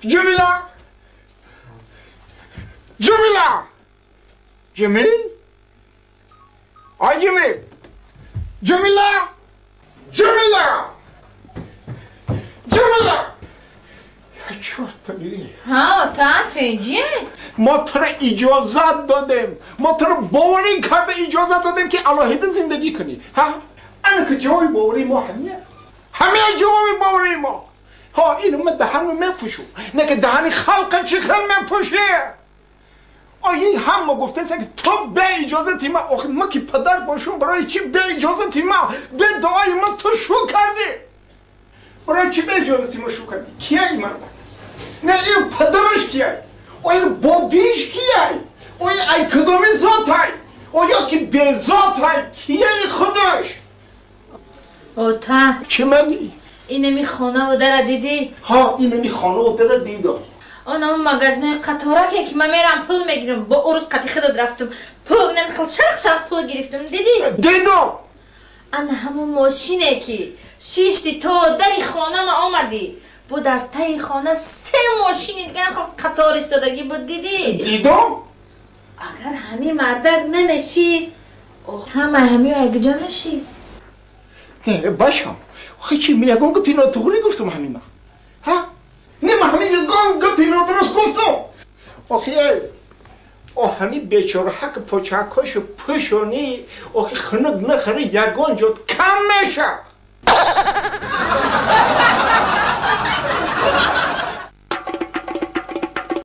Ҷамила, Ҷамила, Ҷамил, ай Ҷамил, Ҷамила, Ҷамила, Ҷамила. Ҳа, та тинҷӣ? Мо туро иҷозат додем, мо туро боварӣ карда иҷозат додем, ки алоҳида зиндагӣ кунӣ. Ҳа, ана ки ҷавоби боварии мо ҳамия, ҳамия ҷавоби боварии мо. Ҳа, ину ма даҳанро мепӯшу, не ки даҳани халқа чӣ хел мепӯши. Ин ҳама гуфтаст, ки ту бе иҷозати ма, охи ма ки падар бошум, барои чӣ бе иҷозати ма, бе дуои ма ту шу кардӣ? Барои чӣ бе иҷозати ма шу кардӣ? Кияй марда? Не, ин падараш кияй? Ин бобиш кияй? Ой, ай кадоми зотай? Оё ки безотай? Кияй худаш? Ота. Чӣ мани? Инами хонаву дара дидӣ? Ҳа, инами хонаву дара дидам. Онамо магазинои қатораке, ки ман мерам, пул мегирам, бо урус қати худат рафтум, пул инами хел шарқ шарқ пул гирифтум, дидӣ? Дидам. Ана ҳамон мошине, ки шишти то дари хонама омадӣ, бо дар таи хона се мошини дигарам хел қатор истодагӣ буд, дидӣ? Дидам. Агар ҳамин мардак намешӣ, ҳама ҳамиё якҷо мешӣ. Не, башам, чӣ, ягон гапи нотуғрӣ гуфтум ҳамима? Ҳа, не, ма ҳамин ягон гапи нодуруст гуфтум? Охи, о ҳамин бечора ҳак почакҳошу пӯшонӣ, охи хунук нахӯри, ягон ҷо кам меша.